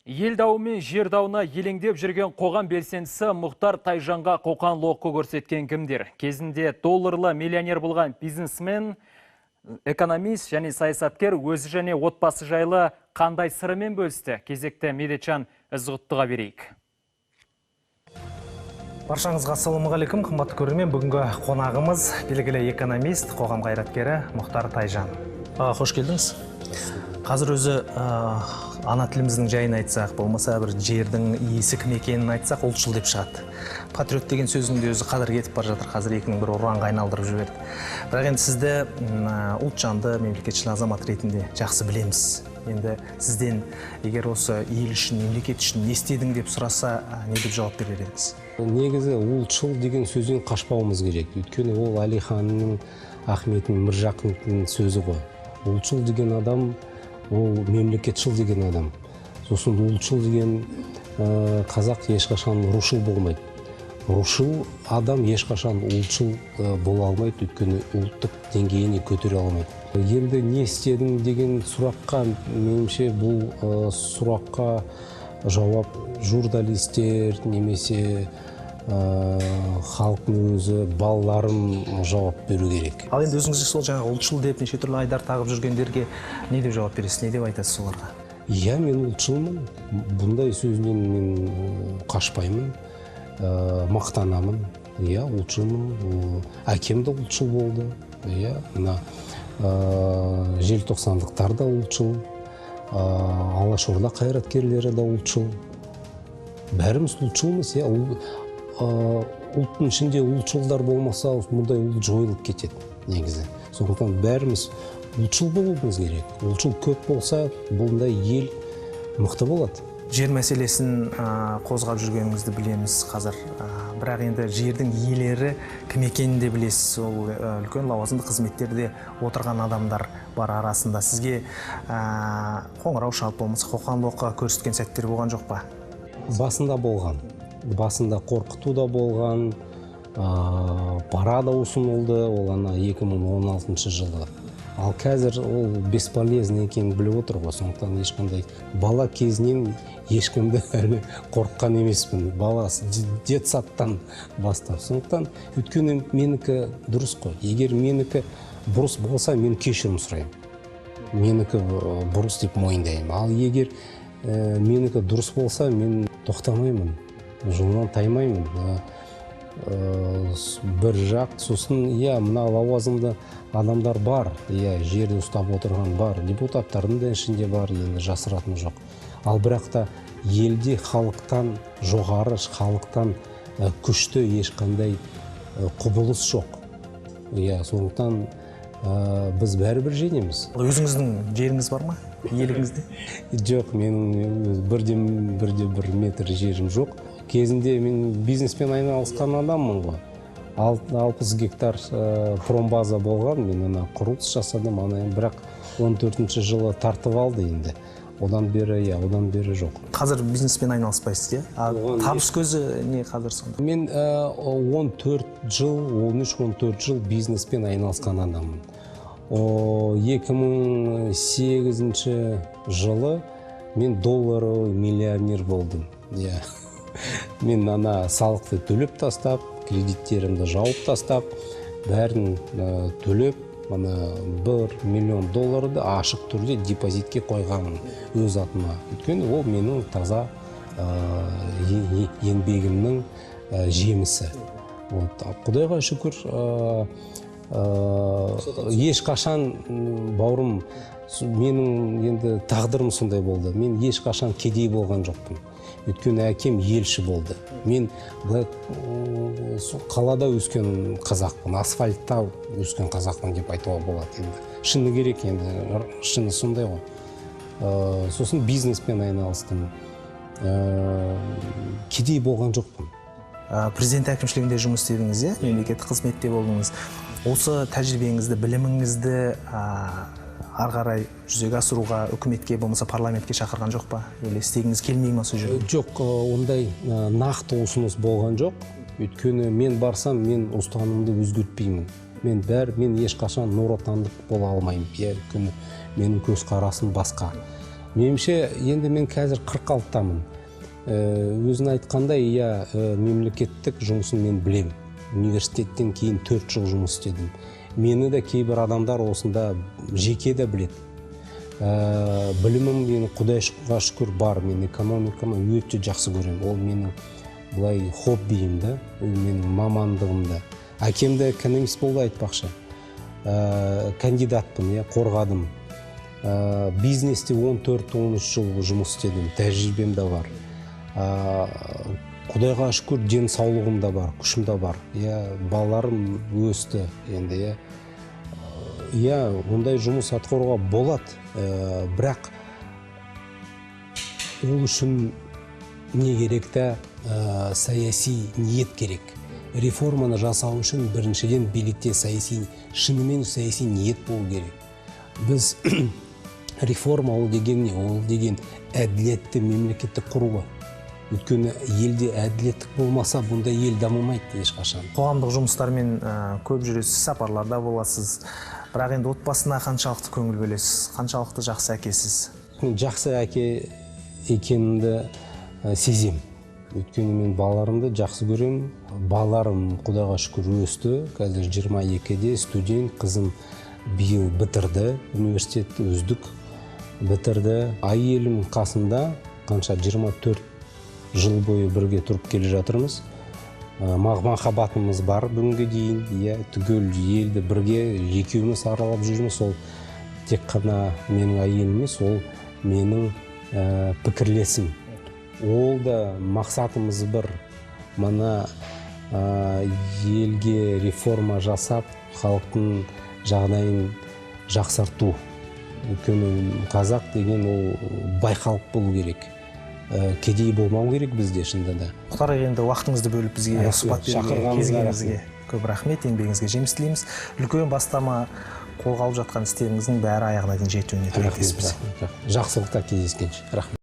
Ел дауы мен жер дауына елеңдеп жүрген қоғам белсендісі Мұхтар Тайжанға қоқан-лоққы көрсеткен кімдер? Кезінде долларлы миллионер болған бизнесмен, экономист және саясаткер өзі және отбасы жайлы қандай сырымен бөлісті? Кезекті Медетжан Ізғұттыға берейік. Баршаңызға ассалаумағалейкум, қымбатты көрермен. Бүгінгі қонағымыз белгілі экономист, қоғам қайраткері Мұхтар Тайжан. Аға, қош келдіңіз. Қазір өзі ана тіліміздің жайын айтсақ, болмаса бір жердің иесі кім екенін айтсақ, ұлтшыл деп шығады. Патриот деген сөздің де өзі қадір кетіп бара жатыр, қазір екінің бір ұранға айналдырып жіберді. Бірақ енді сізді ұлтжанды мемлекетшіл азамат ретінде жақсы білеміз. Енді сізден егер осы ел үшін, мемлекет үшін не істедің деп сұраса, не деп жауап берер едіңіз? Негізі ұлтшыл деген сөзден қашпауымыз керек. Өйткені ол Әлиханның, Ахметтің, Міржақыптың сөзі ғой. Ұлтшыл деген адам ол мемлекетшіл деген адам. Сосын ұлтшыл деген қазақ ешқашан рушыл болмайды. Рушыл адам ешқашан ұлтшыл бола алмайды, өйткені ұлттық деңгейіне көтере алмайды. Енді не істедің деген сұраққа, меніңше, бұл сұраққа жауап журналистер немесе халықтың өзі, балаларым жауап беру керек. Ал енді өзіңіз сол жаңағы ұлтшыл деп неше түрлі айдар тағып жүргендерге не деп жауап бересіз, не деп айтасыз соларға? Иә, мен ұлтшылмын. Бұндай сөзден мен қашпаймын, мақтанамын. Иә, ұлтшылмын. Әкем де ұлтшыл болды. Иә, мына желтоқсандықтар да ұлтшыл, Алашорда қайраткерлері де ұлтшыл. Бәріміз ұлтшылмыз. Иә, ұлттың ішінде ұлтшылдар болмаса, мұндай ұлт жойылып кетеді негізі. Сондықтан бәріміз ұлтшыл болуымыз керек. Ұлтшыл көп болса, бұндай ел мықты болады. Жер мәселесін қозғап жүргеніңізді білеміз қазір. Бірақ енді жердің иелері кім екенін де білесіз. Ол үлкен лауазымды қызметтерде отырған адамдар бар арасында. Сізге қоңырау шалып болмаса қоқан-лоққы көрсеткен сәттер болған жоқ па? Басында болған. Басында қорқыту да болған, пара да ұсынылды, ол ана 2016 жылы. Ал қазір ол бесполезный екенін біліп отыр ғой, сондықтан ешқандай бала кезінен ешкімді әлі қорыққан емеспін, бала детсадтан бастап. Сондықтан өйткені менікі дұрыс қой. Егер менікі бұрыс болса, мен кешірім сұраймын. Менікі бұрыс деп мойындаймын. Ал егер менікі дұрыс болса, мен тоқтамаймын, жолынан таймаймын. Бір жақ, сосын, иә, мына лауазымды адамдар бар, иә, жерді ұстап отырған бар, депутаттардың да ішінде бар, енді жасыратын жоқ. Ал бірақ та елде халықтан жоғары, халықтан күшті ешқандай құбылыс жоқ. Иә, сондықтан біз бәрібір жеңеміз. Өзіңіздің жеріңіз бар ма? Иелігіңізде? Жоқ, менің бірде бір метр жерім жоқ. Кезінде мен бизнеспен айналысқан адаммын ғой. 60 гектар промбаза болған, мен ана құрылыс жасадым, ана бірақ 14 жылы тартып алды енді. Одан бері, иә, одан бері жоқ. Қазір бизнеспен айналыспайсыз, иә? Табыс көзі не қазір сонда? Мен 14 жыл, 13-14 жыл бизнеспен айналысқан адаммын. 2008 жылы мен долларлы миллионер болдым. Иә. Мен ана салықты төлеп тастап, кредиттерімді жауып тастап, бәрін төлеп, ана 1 миллион долларды ашық түрде депозитке қойғанмын өз атыма. Өйткені ол менің таза еңбегімнің жемісі. Құдайға шүкір, ешқашан бауырым, менің енді тағдырым сондай болды. Мен ешқашан кедей болған жоқпын. Өйткені әкем елші болды. Мен былай қалада өскен қазақпын, асфальтта өскен қазақпын деп айтуға болады енді. Шыны керек енді, шыны сондай ғой. Сосын бизнеспен айналыстым. Кедей болған жоқпын. Президент әкімшілігінде жұмыс істедіңіз, иә? Мемлекеттік қызметте болдыңыз. Осы тәжірибеңізді, біліміңізді ары қарай жүзеге асыруға үкіметке болмаса парламентке шақырған жоқ па? Или істегіңіз келмей ма сол жерде? Жоқ, ондай нақты ұсыныс болған жоқ. Өйткені мен барсам, мен ұстанымды өзгертпеймін. Мен ешқашан Нұр Отандық бола алмаймын. Иә, өйткені менің көзқарасым басқа. Меніңше, енді мен қазір 46-тамын. Өзің айтқандай, иә, мемлекеттік жұмысын мен білем. Университеттен кейін 4 жыл жұмыс істедім. Мені де кейбір адамдар осында жеке де біледі. Білімім менің, Құдайға шүкір, бар. Мен экономиканы өте жақсы көремін. Ол менің былай хоббиім да, ол менің мамандығым да. Әкем де экономист болды, айтпақшы. Кандидатпын, иә, қорғадым. Бизнесте 14-13 жыл жұмыс істедім, тәжірибем де бар. Құдайға шүкір, денсаулығым да бар, күшім де бар. Иә, балаларым өсті енді, иә. Иә, ондай жұмыс атқаруға болады, бірақ ол үшін не керек та, саяси ниет керек. Реформаны жасау үшін біріншіден билікте саяси, шынымен саяси ниет болу керек. Біз реформа ол деген не? Ол деген әділетті мемлекетті құруға. Өйткені елде әділеттік болмаса, бұндай ел дамымайды ешқашан. Қоғамдық жұмыстармен көп жүресіз, сапарларда боласыз. Бірақ енді отбасына қаншалықты көңіл бөлесіз, қаншалықты жақсы әкесіз? Жақсы әке екенімді сезем. Өйткені мен балаларымды жақсы көремін. Балаларым, Құдайға шүкір, өсті. Қазір 22-де студент, қызым биыл бітірді университетті, үздік бітірді. Әйелім қасында қанша 24 жыл бойы бірге тұрып келе жатырмыз. Махаббатымыз бар бүгінге дейін, иә, түгел елді бірге екеуміз аралап жүрміз. Ол тек қана менің әйелім емес, ол менің пікірлесім. Ол да мақсатымыз бір, мына елге реформа жасап, халықтың жағдайын жақсарту. Өйткені қазақ деген ол бай халық болу керек. Кедей болмау керек бізде шынында да. Мұхтар аға, енді уақытыңызды бөліп бізге сұхбат беруге келгеніңізге көп рахмет, еңбегіңізге жеміс тілейміз. Үлкен бастама қолға алып жатқан істеріңіздің бәрі аяғына дейін жетуіне тілектеспіз. Жақсылықта кездескенше. Рахмет.